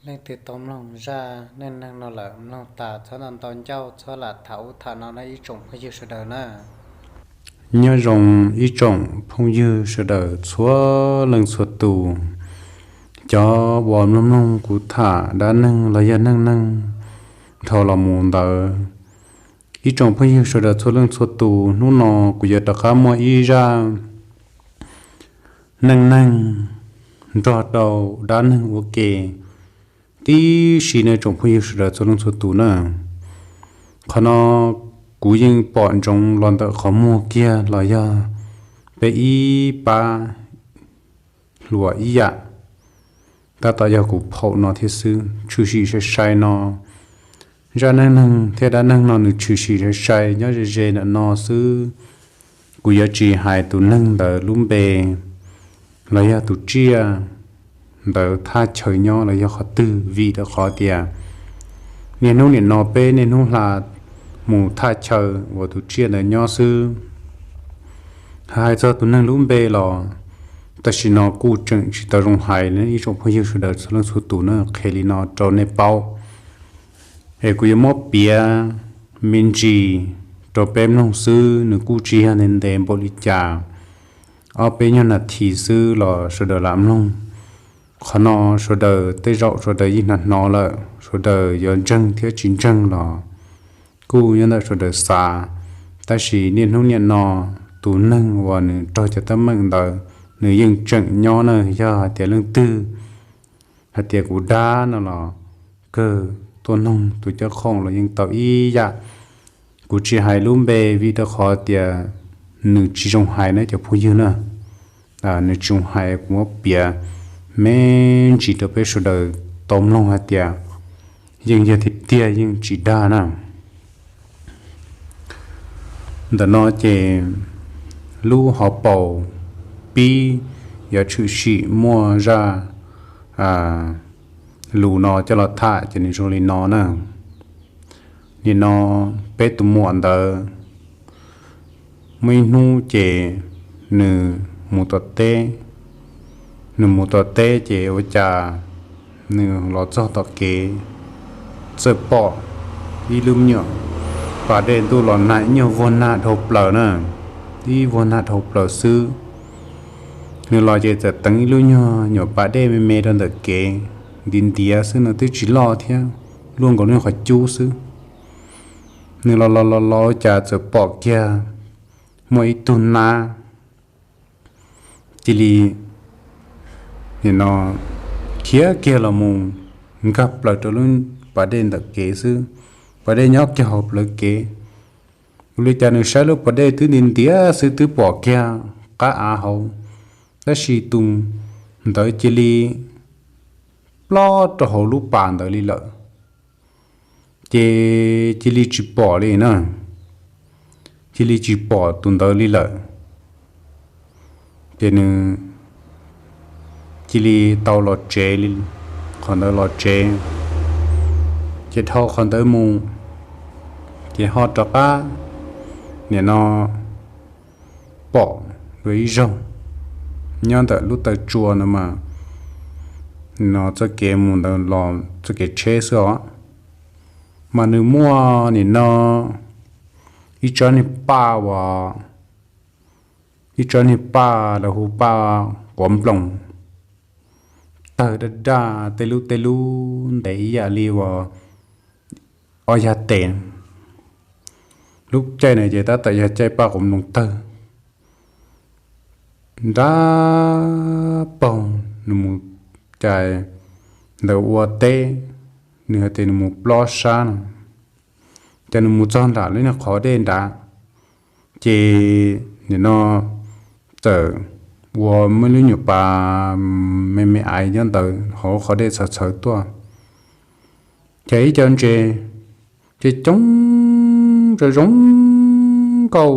Leej twg tau mloog zaj neej neeg no lawm mloog tas txhob ntau ntau ncauj, txhob lam tham ub tham no na ib tsoom phooj ywg sawv daws na. Nyob zoo ib tsoom phooj ywg sawv daws txhua leej txhua tus, cov uas mloog mloog kuv tham dab neeg los yog neej neeg dhau los mus ntawd. Ib tsoom phooj ywg sawv daws txhua leej txhua tus, hnub no kuv yuav rov qab muaj ib zaj neej neeg nrog rau dab neeg ua ke tib si no tsoom phooj ywg sawv daws txhua leej txhua tus na. Qhov no kuv yeej pom ntsoov los ntawm qhov muag kiag los yog peb ib pab hluas ib yam, tab tom yog kuv phaum no thiab xwb. Tshwm sim sai sai no, zaj neej neeg thiab dab neeg no nws tshwm sim sai sai nyob ze ze ntawm no xwb. Kuv yuav tsis hais tus neeg ntawd lub npe los yog tus tsiaj ntawd thaj chaw nyob los yog qhov twg, vim rau qhov tias niaj hnub nim no peb niaj hnub hla mus thaj chaw uas tus tsiaj ntawd nyob xwb. Hais txog tus neeg lub npe los tam sim no kuj tseem tsis tau zoo hais li ib tsoom phooj ywg sawv daws txhua leej txhua tus na, qhia li no rau nej paub. Es kuv yuav muab piav me ntsis rau peb mloog xwb, nws kuj tsis yog ntev ntev npaum li cas, ob peb nyuag nas this xwb los sawv daws lam mloog. Qhov no sawv daws tej zaum sawv daws yeej hnov hnov lawm, sawv daws yuav ntseeg thiab tsis ntseeg los kuj nyob ntawm sawv daws xav. Tab sis niaj hnub niaj no tus neeg uas nws raug cov teeb meem ntawd nws yeej tseem nyob na. Yog hais tias leej twg hais tias kuv dab no los kawg tuaj noog tus coj khoom los yeej tau ib yam. Kuv tsis hais lub npe vim rau qhov tias nws tsis zoo hais na cov phooj ywg na. Nws tsis zoo hais, kuv muab piav me ntsis rau peb sawv daws tau mloog hais tias yeej yog tiag tiag yeej tsis dag na. Ntawm no ces lub hauv paus pib yuav tshwm sim muaj zaj lus no coj los tham ces nws zoo li no na. Nim no peb tus muam ntawd muaj ib hnub ces nws mus tom teb. Nws mus tom teb ces ua cas nws los txog tom kev txawm pom ib lub me nyuam pas dej ntuj los nag ib nyuag vuag nag dhau plaws na, ib vuag nag dhau plaws xwb. Nws los ces txawm teev ib lub nyuag nyuam pas dej me me rau ntawm kev, ntiav ntiav xwb no twb tsis loj thiab, luaj nkaus li qhov cub xwb. Nws los los los los cas txawm pom kiag muaj ib tug nab cia li nim no khiav kiag los mus nkag plaws rau lub pas dej ntawm kev xwb. Pas dej nyob kiag hauv plawv kev. Ua li cas nws saib lub pas dej twb nti ntiav xwb twb pom kiag qab av hauv, tab sis tus ntawd cia li ploj rau hauv lub pas ntawd li lawm. Ces cia li tsis pom li na, cia li tsis pom tus ntawd li lawm. Ces nws cia li tau los tsev li, qhov ntawd los tsev, ces dhau qhov ntawd mus, ces ho rov qab nim no pom dua ib zaug nyob ntawm lub taw tsua no mas, no txoj kev mus ntawd los txoj kev tsheb xwb os, mas nws muaj nim no ib tsob niag paj uas, ib tsob niag paj lawv hu paj quav nploos, tawg daj daj tej lub tej lub ntev ib yam li uas ob yag tes. Lub caij na ces tab tom yog caij paj quav nploos tawg nrab paug. Nws mus cais ntawd ua teb, nws hais tias nws mus plob sab no, ces nws mus txog nram lub niag qhov dej nrad, ces nim no txawm ua muaj lub nyuam pas me me aiv nyob ntawd hauv qhov dej txhawv txhawv tuaj. Ces ib co ntses ces coob zoo zoo nkauj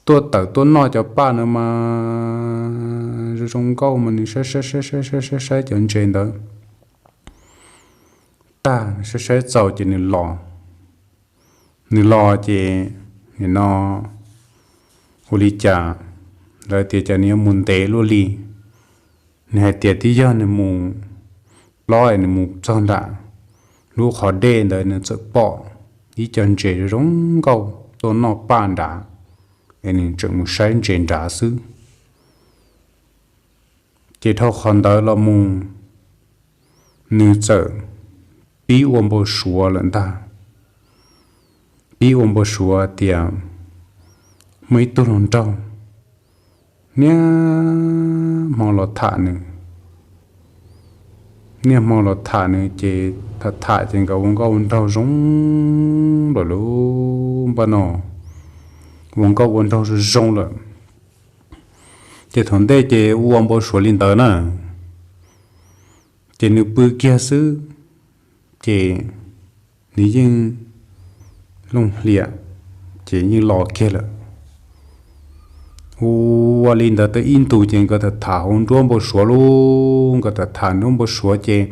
tuaj tawm tuaj noj cov paj no mas zoo zoo nkauj mas nws saib saib saib saib saib saib cov ntses ntawd tag, saib saib txaus ces nws los. Nws los ces nim no ua li cas lawv tias cas nws yuav mus ntev luaj li. Nws hais tias twb yog nws mus plob es nws mus txog nram lub qhov dej ntawd nws txawm pom ib co ntses zoo nkauj tuaj noj paj nrad, es nws tseem mus saib ntses nrad xwb. Ces dhau qhov ntawd los mus nws txawm pib ua npau suav lawm ntag. Pib ua npau suav tias muaj ib tug hluas nraug niaj hmo los tham nws, niaj hmo los tham nws ces tham tham ces nkawd ua nkauj ua nraug zoo lawm lauj, npaj no ua nkauj ua nraug zoo zoo lawm. Ces thaum ntej ces ua npau suav li ntawd na, ces nws pw kiag xwb ces nws yeej looj hlias ces yeej los kiag lawm. Ua li ntawd tau ib ntus ces nkawd tham tham hauv nruab npau suav lauj, nkawd tham tham nruab npau suav ces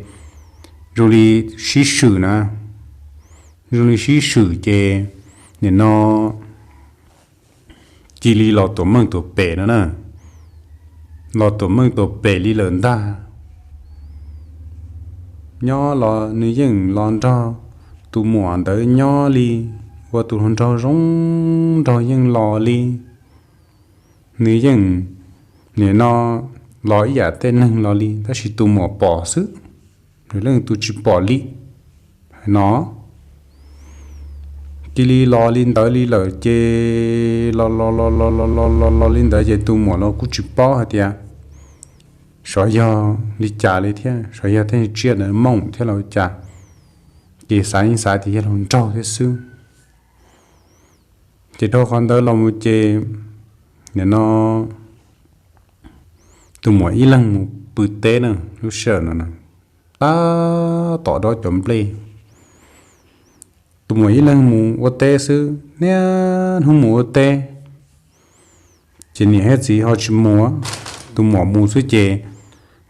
zoo li sib swm na, zoo li sib swm ces nim no cia li los tuam meej tuam pem no na, los tuam meej tuam pem li lawm ntag. Nyob los nws yeej los nrog tus muam ntawd nyob li, ua tus hluas nraug zoo nraug yeej los li. Nws yeej nim no los ib yam tej neeg los li tab sis tus muam pom xwb, nws leej twg tsis pom li. Hais no cia li los li ntawd li lawm ces los los los los los los los li ntawd ces tus muam los kuj tsis paub hais tias xyov yog li cas li thiab, xyov yog tej tsiaj ntawd moom thiab los cas, ces xav yeej xav tias yog hluas nraug thiab xwb. Ces dhau qhov ntawd los mus ces nim no tus muam ib leeg mus pw teb na, lub sij hawm no tab tom dob cov nplej. Tus muam ib leeg mus ua teb xwb, niaj hnub mus ua teb, ces niam thiab txiv ho tsis mus, tus muam mus xwb ces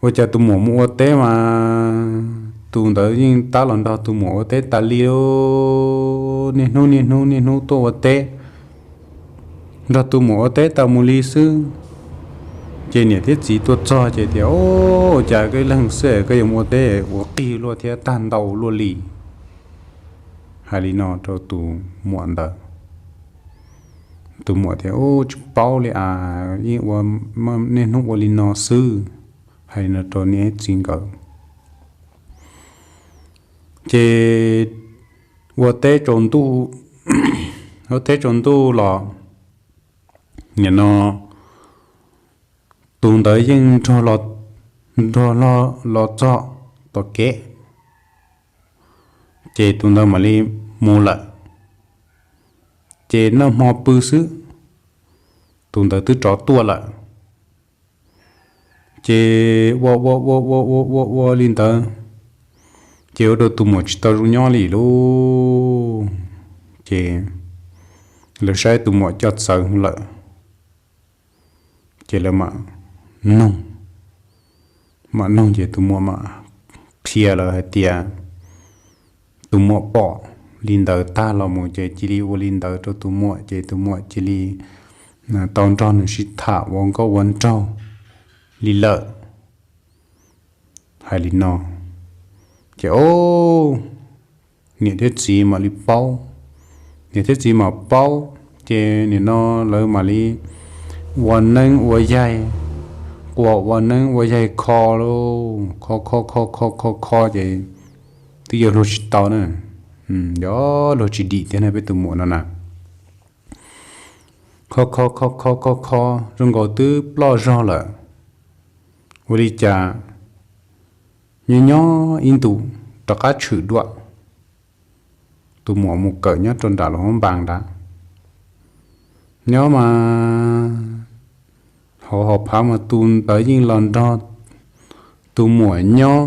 ua cas tus muam mus ua teb mas tus ntawd yeej tab los nrog tus muam ua teb tas li, niaj hnub niaj hnub niaj hnub tuaj ua teb, nrog tus muam ua teb tas mus li xwb. Ces niam thiab txiv tuaj txog ces tias, Ua cas koj ib leeg xwb koj yuav mus ua teb ua qig luaj thiab tag ntau luaj li? Hais li no rau tus muam ntawd. Tus muam tias, Ub, tsis paub li as, yeej ua, niaj hnub ua li no xwb. Hais li no rau niam txiv nkawd. Ces ua teb tsaus ntuj, ua teb tsaus ntuj los nim no tus ntawd yeej nrog los, nrog los txog tom kev, ces tus ntawd mam li mus lawm. Ces noj hmo pw xwb, tus ntawd twb rov tuaj lawm. Ces ua ua ua ua ua ua ua li ntawd, ces ua rau tus muam tsis tau zoo nyob li lauj. Ces lawv saib tus muam coj txawv lawm, ces lawv mam noog, mam noog ces tus muam mam qhia lawv hais tias tus muam pom li ntawd tag los mus ces cia li ua li ntawd rau tus muam ces tus muam cia li tau nrog nws sib tham ua nkauj ua nraug li lawm. Hais li no, ces o, niam thiab txiv mam li paub, niam thiab txiv mam paub, ces nim no lawv mam li ua neeb ua yaig, quas ua neeb ua yaig kho lauj, kho kho kho kho kho kho ces twb yuav luag tsis tau na, yuav luag tsis dim thiab na peb tus muam no na. Kho kho kho kho kho kho zoo nkaus twb ploj zog lawm, ua li cas nyob nyob ib ntus rov qab tshwm dua, tus muam mus kawm nyob rau nram los npas nrad. Nyob mas hauv hauv phav mas tus ntawd yeej los nrog tus muam nyob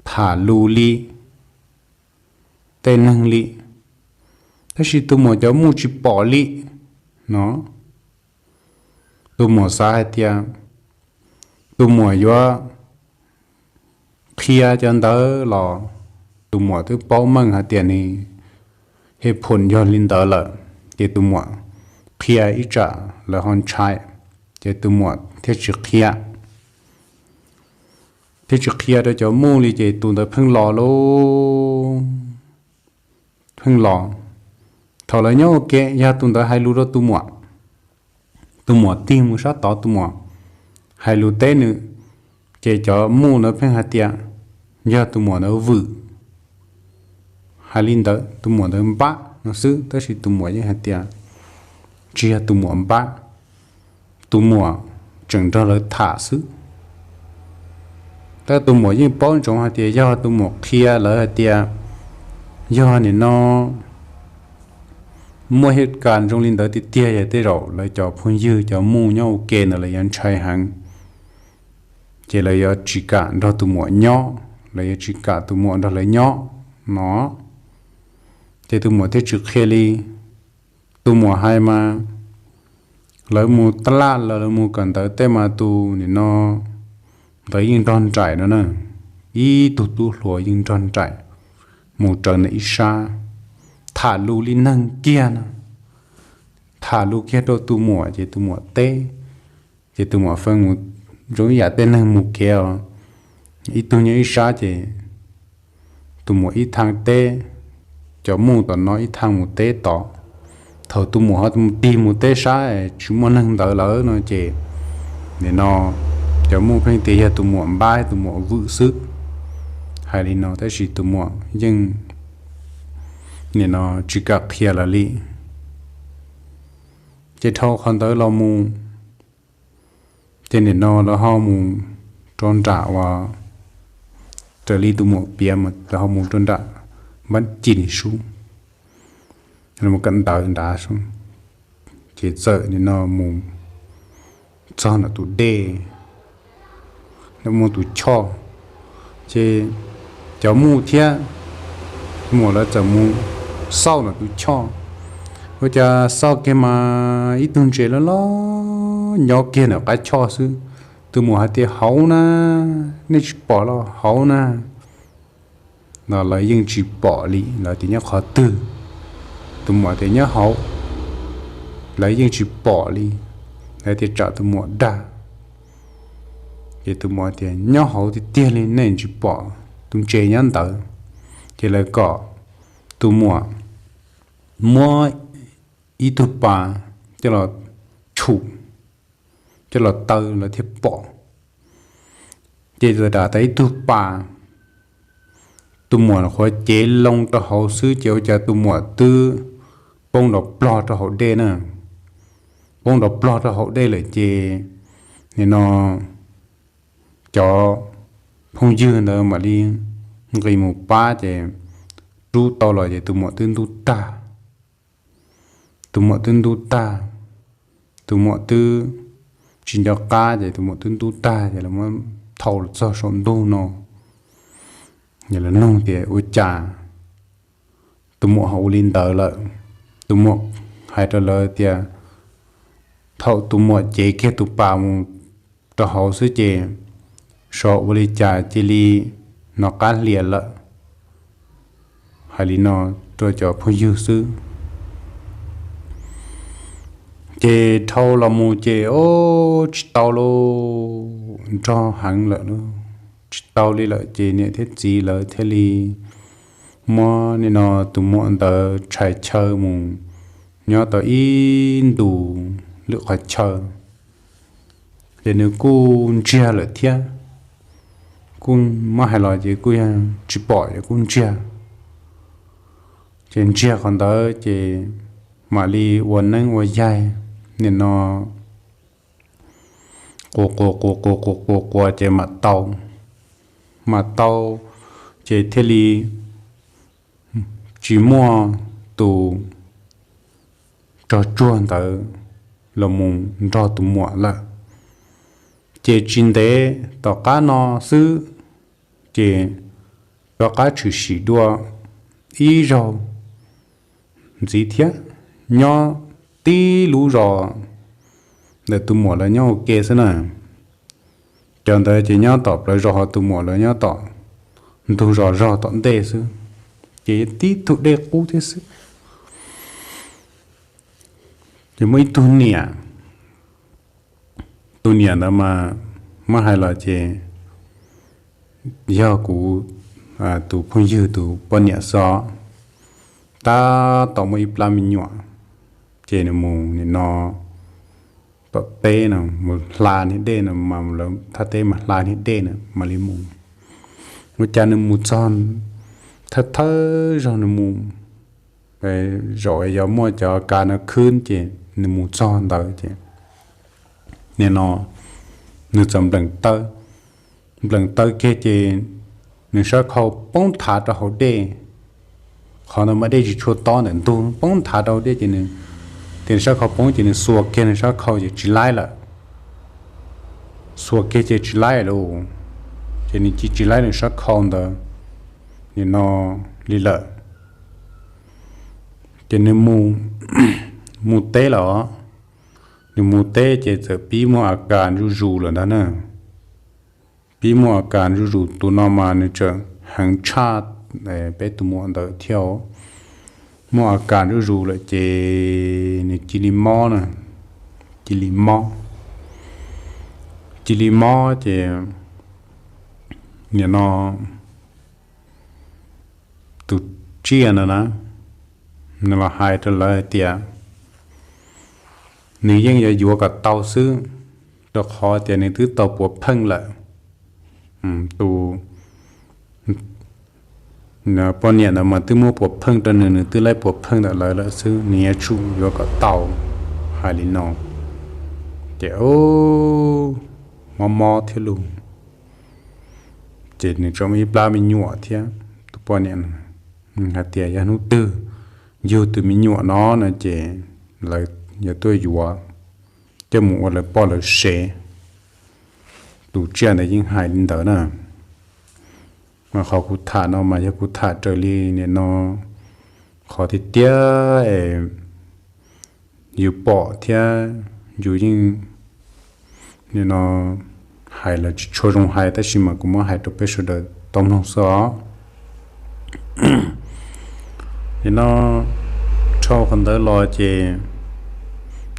tham lus li tej neeg li, tab sis tus muam cov muj tsis pom li no. Tus muam xav hais tias tus muam yuav qhia cov ntawd los tus muam twb paub meej hais tias nws he phum yog li ntawd lawm, ces tus muam qhia ib tsam lawv ho ntshai, ces tus muam thiaj tsis qhia. thiab tsis qhia rau cov muj li ces tus ntawd pheej los lauj, pheej los. Thaum lawv nyob ua ke yog tus ntawd hais lus rau tus muam, tus muam tig mus sab tod tus muam hais lus teb nws, ces cov muj ntawd pheej hais tias yog tus muam ntawd vwm. Hais li ntawd tus muam ntawd npab no xwb, tab sis tus muam yeej hais tias tsis yog tus muam npab, tus muam tseem nrog lawv tham xwb. Tab tus muam yeej paub ntsoov hais tias yog tus muam qhia lawv hais tias yog nim no muaj hib kas zoo li ntawd tiag tiag yog tej zaum lawv cov phooj ywg cov muj nyob ua ke ntawd lawv yuav ntshai heev, ces lawv yuav tsis kam nrog tus muam nyob, lawv yuav tsis kam tus muam nrog lawv nyob no. Ces tus muam thiaj tsis qhia li. Tus muam hais mas lawv mus taj laj los lawv mus kawm ntawv tej mas tus nim no ntawd yeej nrog nraim no na, ib tug tub hluas yeej nrog nraim mus raws nws ib sab, tham lus li neeg kiag no, tham lus kiag rau tus muam ces tus muam teb, ces tus muam feej mus zoo ib yam tej neeg mus kev os, ib tug nyob ib sab ces tus muam ib thaj teb, cov muj tom no ib thaj mus teb tod. Thaum tus muam ho tig mus teb sab tsis muaj neeg ntawd lawm no ces nim no cov muj pheej tias yog tus muam npab tus muam vwm xwb. Hais li no tab sis tus muam yeej nim no tsis kam qhia lawv li. Ces dhau qhov ntawd los mus, ces nim no lawv ho mus rau nram uas raws li tus muam piav mas lawv ho mus rau nram npab ci ni sub, mus kawm ntawv nrad, ces txawm nim no mus txog nram tus dej, muaj tus choj, ces cov muj thiab muam lawv txawm mus xauj nram tus choj. Ua cas xauj kiag mas ib tug ntses loj loj nyob kiag ntawm qab choj xwb. Tus muam hais tias hauv na, nej tsis pom los hauv na. No lawv yeej tsis pom li, lawv tias nyob qhov twg? Tus muam tias nyob hauv. Lawv yeej tsis pom li, lawv tias tsam tus muam dag. Ces tus muam tias nyob hauv tiag tiag li, nej tsis pom, tus ntses nyob ntawd. Ces lawv kom tus muam muab ib tug pas coj los tshum, coj los taw lawv thiaj pom. Ces txawm dam tas ib tug pas, tus muam qhuav cev loo rau hauv xwb ces ua cas tus muam twb poob nrov plog rau hauv dej na. Poob nrov plog rau hauv dej lawm ces nim no cov phooj ywg ntawd mam li nqis mus pab ces rub tau los ces tus muam twb ntub tag. Tus muam twb ntub tag, tus muam twb tsis nco qab ces tus muam twb ntub tag ces lawv muab thau los txog saum ntug no. Lawv nug tias ua cas tus muam ho ua li ntawd lawm. Tus muam hais rau lawv tias thaum tus muam cev kiag tus pas mus rau hauv xwb ces xyov ua li cas cia li hnov qab hlias lawm. Hais li no rau cov phooj ywg xwb. Ces dhau los mus ces o, tsis tau lauj, nrog heev lawm lauj, tsis tau li lawm ces niam thiab txiv lawv thiaj li muab nim no tus muam ntawd tshais chaw mus nyob tau ib ntus lwm qhov chaw. Ces nws kuj ntsiag lawm thiab, kuj muab hais los ces kuj yog tsis pom ces kuj ntsiag. Ces ntsiag qhov ntawd ces mam li ua neeb ua yaig nim no quas quas quas quas quas quas quas ces mam tau, mam tau, ces thiaj li tsis muaj tus tsog tsuag ntawd los mus nrog tus muam lawm. Ces tsis ntev tom qab no xwb ces rov qab tshwm sim dua ib zaug ntxiv thiab, nyob tib lub zos ntawm tus muam lawv nyob ua ke xwb na. Cov ntawd ces nyob tom plawv zos ho tus muam lawv nyob tom ntug zos zog tom ntej xwb, ces tib tug dej qub thiab xwb. Ces muaj ib tug niam, tus niam ntawd mas muab hais los ces yog kuv tus phooj ywg tus poj niam xwb. Tab tom muaj ib plab me nyuam, ces nws mus nim no tom teb no, mus hla niag dej no mas, lawv thaj teb mas hla niag dej no mam li mus. Ua cas nws mus txog, thawj thawj zaug nws mus, zaum yog muaj cov kav no khwb ces nws mus txog ntawd ces nim no nws txawm nplees taw, nplees taw kiag ces nws sab khau poob thav rau hauv dej. Qhov ntawd mas dej tsis tshua tob ntawm ntug, poob thav rau hauv dej ces nws, ces nws sab khau poob ces nws xuas kiag nws sab khau ces tsis laib lawm. Xuas kiag ces tsis laib lawm, ces nws cia tsis laib nws sab khau ntawd nim no li lawm. Ces nws mus, mus teb lawm, nws mus teb ces txawm pib muaj a kas zuj zus lawm ntag na. Pib muaj a kas zuj zus, tus no mas nws tseem heev tshaj peb tus muam ntawd thiab. Muaj a kas zuj zus lawm ces nws cia li mob na, cia li mob, cia li mob ces nim no tus tsiaj ntawd na, nws los hais rau lawv hais tias nws yeej yuav yuav kom tau xwb, rau qhov tias nws twb tau puas pheej lawm. Tus poj niam ntawd mas twb muab puas pheej rau nws, nws twb laib puas pheej ntawm lawv lawm xwb, nws yuav tsum yuav kom tau, hais li no. Ces mob mob thiab lug, ces nws tseem ib plab me nyuam thiab. Tus poj niam hais tias yog hnub twg yug tus me nyuam no no ces lawv yuav tuaj yuav coj mus ua lawv poj lawv sev. Tus tsiaj ntawd yeej hais li ntawd na. Mas qhov kuv tham no mas yog kuv tham raws li nim no qhov tiag tiag es yus pom thiab yus yeej nim no hais los tsis tshua zoo hais, tab sis mas kuv muab hais rau peb sawv daws tau mloog xwb os. Nim no dhau qhov ntawd los ces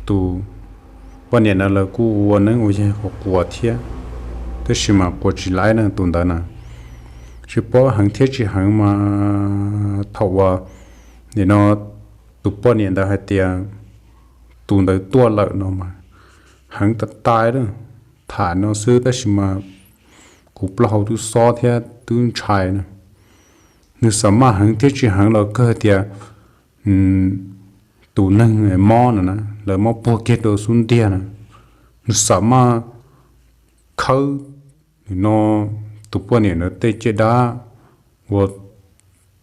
tus poj niam ntawd lawv kuj ua neeb ua yaig quas quas thiab, tab sis mas quas tsis laib na tus ntawd na. Tsis paub heev thiab tsis heev mas thaum uas nim no tus poj niam ntawd hais tias tus ntawd tuaj lawm no mas heev tas tas lawm. Tham no xwb tab sis mas kuv plaub hau twb xob thiab twb ntshai na. Nws xam maj heev thiab tsis heev los kawg tias tus neeg mob no na, lawv mob puag kiag rau xub ntiag na, nws xam maj khawb nim no tus poj niam ntawd tej caj dab ua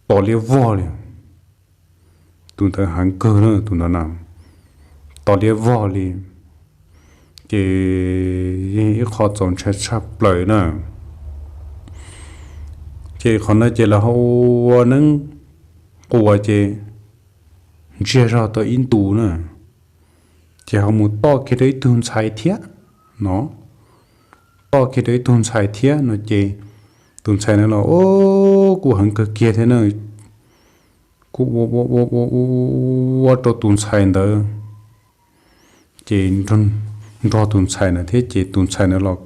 to liab vog li. Tus ntawd heev kawg na, tus ntawd na, to liab vog li. Ces yeej ib qho txaus ntshai tshaj plaws na. Ces qhov ntawd ces lawv ho ua neeb quas ces ntsiag zog tau ib ntus na, ces ho mus toj kiag rau ib tug ntxhais thiab no, toj kiag rau ib tug ntxhais thiab no ces tus ntxhais ntawd los kuj heev kawg kiag thiab na, kuj ua ua ua ua ua rau tus ntxhais ntawd, ces nrog tus ntxhais ntawd thiab ces tus ntxhais ntawd los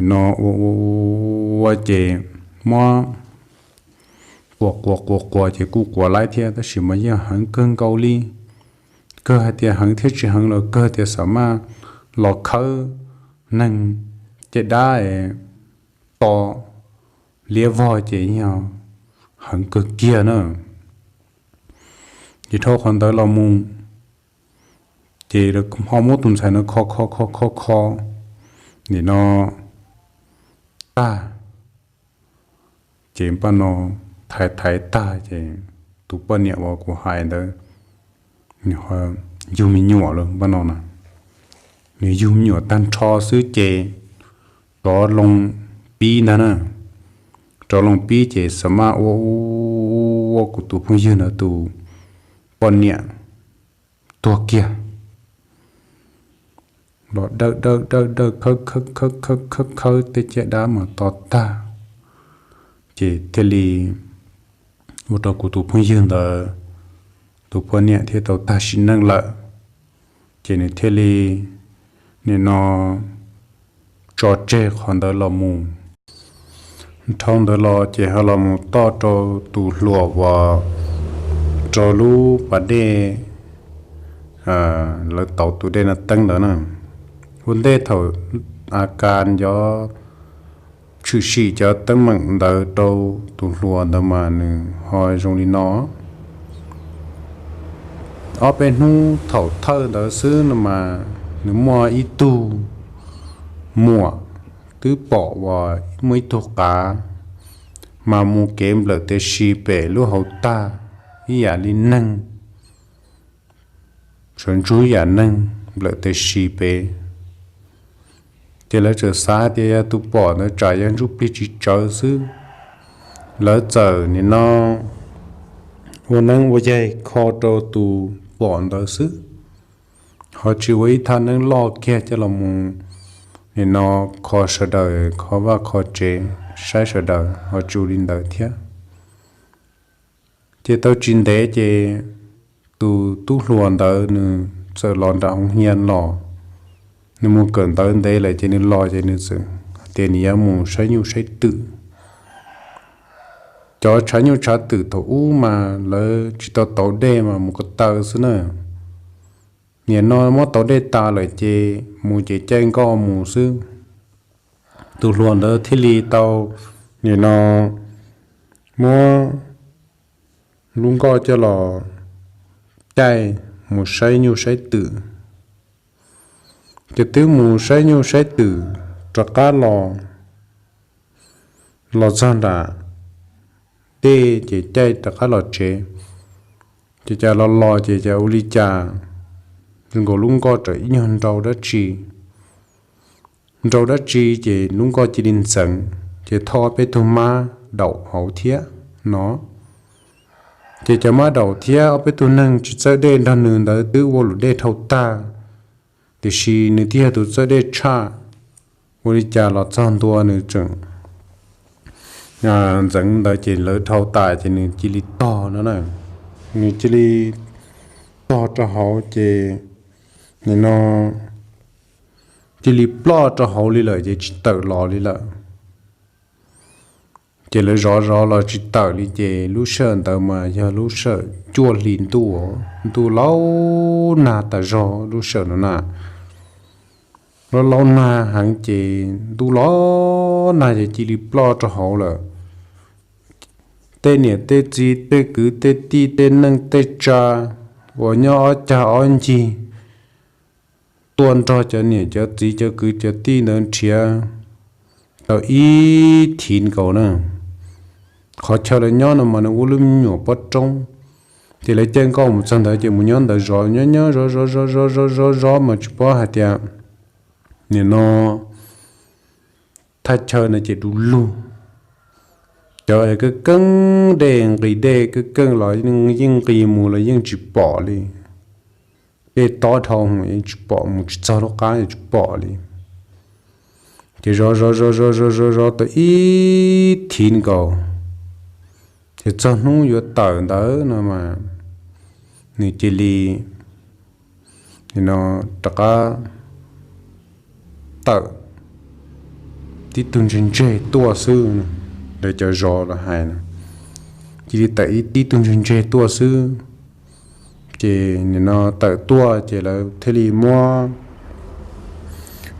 no ua ua ua ces muab quas quas quas quas ces kuj quas laib thiab, tab sis mas yeej heev kawg nkaus li. Kawg hais tias heev thiab tsis heev los kawg tias xam maj los khawb neeg caj dab to liab vog ces yog heev kawg kiag na. Ces dhau qhov ntawd los mus, ces ho muab tus ntxhais no kho kho kho kho kho nim no tag, ces npaj no thaiv thaiv tag ces tus poj niam uas kuv hais ntawd nws yug me nyuam lawm npaj no na. Nws yug me nyuam tag nrho xwb ces rov loo pib ntag na. Rov loo pib ces xam maj ua ua kuv tus phooj ywg ntawd tus poj niam tuag kiag. Los dawj dawj dawj dawj khawb khawb khawb khawb khawb khawb tej caj dab mas to tag, ces thiaj li ua rau kuv tus phooj ywg ntawd tus poj niam thiaj tau tag sim neej lawm. Ces nws thiaj li nim no tso tseg qhov ntawd los mus. Dhau ntawd los ces ho los mus toj rau tus hluas uas rau lub pas dej, lawv tauv tus dej no teeb ntawd na. Ua ntej thaum A Kas yuav tshwm sim cov teeb meem ntawd rau tus hluas ntawd mas nws ho zoo li no. Ob peb hnub thaum thawj ntawd xwb no mas nws muaj ib tug muam twb pom uas muaj ib tug qav mas mus kev nplawm tes si pem lub hauv tag ib yam li neeg, sawv ntsug ib yam neeg nplawm tes si pem. Ces lawv txawm xav tias yog tus pom ntawd tsam yog ntsuj plig tsis tsawv xwb, lawv txawm nim no ua neeb ua yaig kho rau tus pom ntawd xwb, ho tsis ua ib thaj neeb loj kiag coj los mus nim no kho sawv daws, kho vaj kho tsev, saib sawv daws, ho tsis ua li ntawd thiab. Ces tau tsis ntev ces tus tub hluas ntawd nws txawm los nram hoo hia los. Nws mus kawm ntawv ntev lawm ces nws los ces nws txawm hais tias nws yuav mus saib nyuj saib twm. Cov tshav nyuj tshav twm thaum ub mas lawv tsis tau tauv dej mas mus ko taw xwb na. Nim no muab tauv dej tas lawm ces mus ces caij nkoj mus xwb. Tus hluas ntawd thiaj li tau nim no muab lub nkoj coj los caij mus saib nyuj saib twm. Ces twb mus saib nyuj saib twm rov qab los, los txog nram dej ces caij rov qab los tsev. Ces cas los los ces cas ua li cas zoo nkaus lub nkoj tawm ib nyuag nrau dab tsi, nrau dab tsi ces lub nkoj cia li ntxeev ces thauj ob peb tug mab daum hauv thiab no. Ces cov mab daum thiab ob peb tug neeg tsis txawj dej nrog nws ntawd twb ua luam dej dhau tag, tiam sis nws thiaj yog tus txawj dej tshaj. Ua li cas los txog ntua nws tseem ntxeev ntawd ces lawv dhau tas ces nws cia li tog no na. Nws cia li tog rau hauv ces nim no cia li ploj rau hauv li lawm ces tsis tawm los li lawm. Ces lawv zov zov los tsis tawm li ces lub sij hawm ntawd mas yog lub sij hawm cuaj hli ntuj, ntuj laub nag tas zog lub sij hawm no na. Laub laub nag heev ces ntuj laub nag ces cia li ploj rau hauv lawm. Tej niam tej txiv tej kwv tej tij tej neej tej tsa uas nyob ob cag ob ncig tuaj nrog cov niam cov txiv cov kwv cov tij ntawd nrhiav tau ib thiv nkaus na. Qhov chaw lawv nyob no mas nws ua lub me nyuam pob roob, ces lawv caij nkoj mus txog ntawd ces mus nyob ntawd zov, nyob nyob zov zov zov zov zov zov zov mas tsis paub hais tias nim no thaj chaw no ces du lug. Cov keej keej dej nqis dej keej keej los yeej nqis mus los yeej tsis pom li. Dej tob dhau yeej tsis pom, mus tsis txog lub qab yeej tsis pom li. Ces zov zov zov zov zov zov zov tau ib thiv nkaus, ces txog hnub yuav tawm ntawd no mas nws cia li no rov qab tawm tib tug ntseg ntseg tuaj xwb. Lawv cov zov los hais no, cia li tawm ib tib tug ntseg ntseg tuaj xwb. Ces nim no tawm tuaj ces lawv thiaj li muab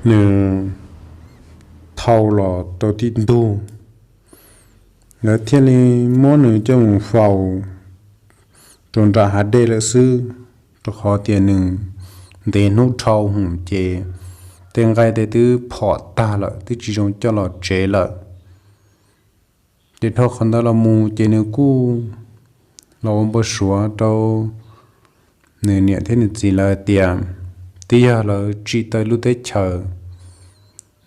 nws thau los rau tib ntug. Lawv thiaj li muab nws coj mus faus rau nram hav dej lawm xwb, rau qhov tias nws ntev hnub dhau hwv ces tej nqaij tej twb phom tag lawm, twb tsis zoo coj los tsev lawm. Ces dhau qhov ntawd los mus ces nws kuj los ua npau suav rau nws niam thiab nws txiv lawv tias twb yog lawv tsim tau lub teb chaws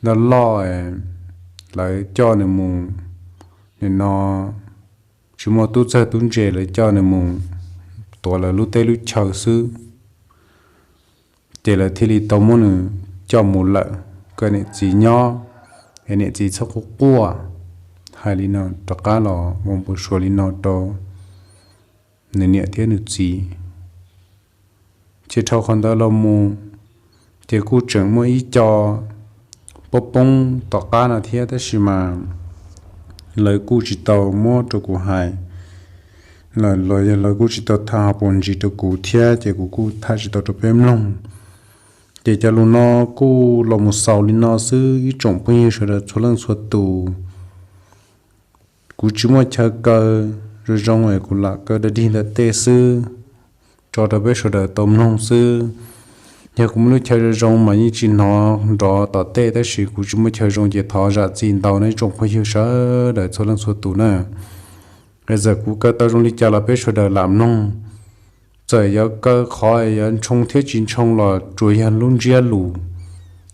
loj loj, lawv coj nws mus, nim no tsis muaj tub txawg tub ntse, lawv coj nws mus tuav lawv lub teb lub chaw xwb. Ces lawv thiaj li tau muab nws coj mus lawm kom niam txiv nyob, es niam txiv txhob quaj quaj. Hais li no rov qab los ua npau suav li no rau nws niam thiab nws txiv. Ces dhau qhov ntawd los mus, ces kuj tseem muaj ib co poob poob tom qab no thiab, tab sis mas lawv kuj tsis tau muab rau kuv hais, los yog lawv kuj tsis tau tham hauv paus ntsis rau kuv thiab, ces kuv kuj tham tsis tau rau peb mloog. Ces cov lus no kuj los mus xaus li no xwb ib tsoom phooj ywg sawv daws txhua leej txhua tus. Kuv tsis muaj chaw kaw zoo zoo es kuv lam kaw dog dig ntawm tej xwb, tso rau peb sawv daws tau mloog xwb. Yog kuv muaj lub chaw zoo zoo mas yeej tsis hnov nrov tom tej, tab sis kuv tsis muaj chaw zoo ces thov zam txim ntau nej tsoom phooj ywg sawv daws txhua leej txhua tus na. Txawm kuv kaw tau zoo li cas los peb sawv daws lam mloog. Txawm yuav kaw qhov yuav ntshoo thiab tsis ntshoo los tsuas yog lub ntsiab lus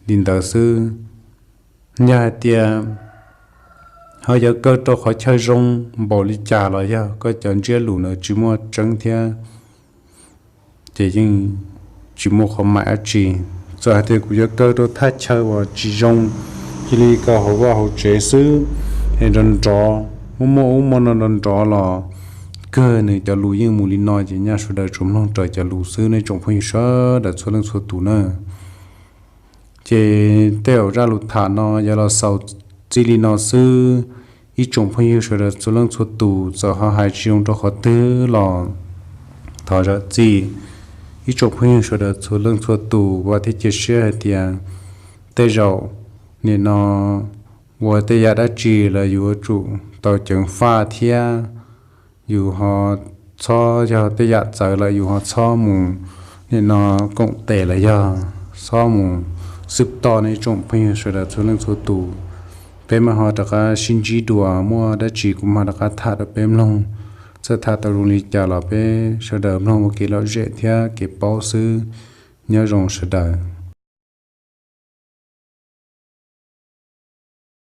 li ntawd xwb. Yog hais tias ho yuav kaw rau qhov chaw zoo npaum li cas los yog koj cov ntsiab lus na tsis muaj tseeb thiab, ces yeej tsis muaj qhov maim dab tsi. Txawm hais tias kuv yuav kaw rau thaj chaw uas tsis zoo, cia li kaw hauv vaj hauv tsev xwb, es nrov nrov, muaj muaj ub muaj no nrov nrov los kawg nws cov lus yeej mus li no, ces nyaj sawv daws tsuas mloog raws cov lus xwb nej tsoom phooj ywg sawv daws txhua leej txhua tus na. Ces tej zaum zaj lus tham no yuav los xaus txij li no xwb. Ib tsoom phooj ywg sawv daws txhua leej txhua tus, txawm ho hais tsis zoo rau qhov twg los thov zam txim. Ib tsoom phooj ywg sawv daws txhua leej txhua tus, vam thiab cia siab hais tias tej zaum nim no ua tej yam dab tsi los yus yuav tsum tau ceev faj thiab, yus ho txhob yog tej yam txawv lawm yus ho txhob mus nim no koom tes los yog txhob mus xwb toj nej tsoom phooj ywg sawv daws txhua leej txhua tus. Peb mam ho rov qab sib ntsib dua, muaj dab tsi kuv mam rov qab tham rau peb mloog. Txawm tham tau zoo li cas los peb sawv daws mloog ua kev lom zem thiab kev paub xwb. Nyob zoo sawv daws.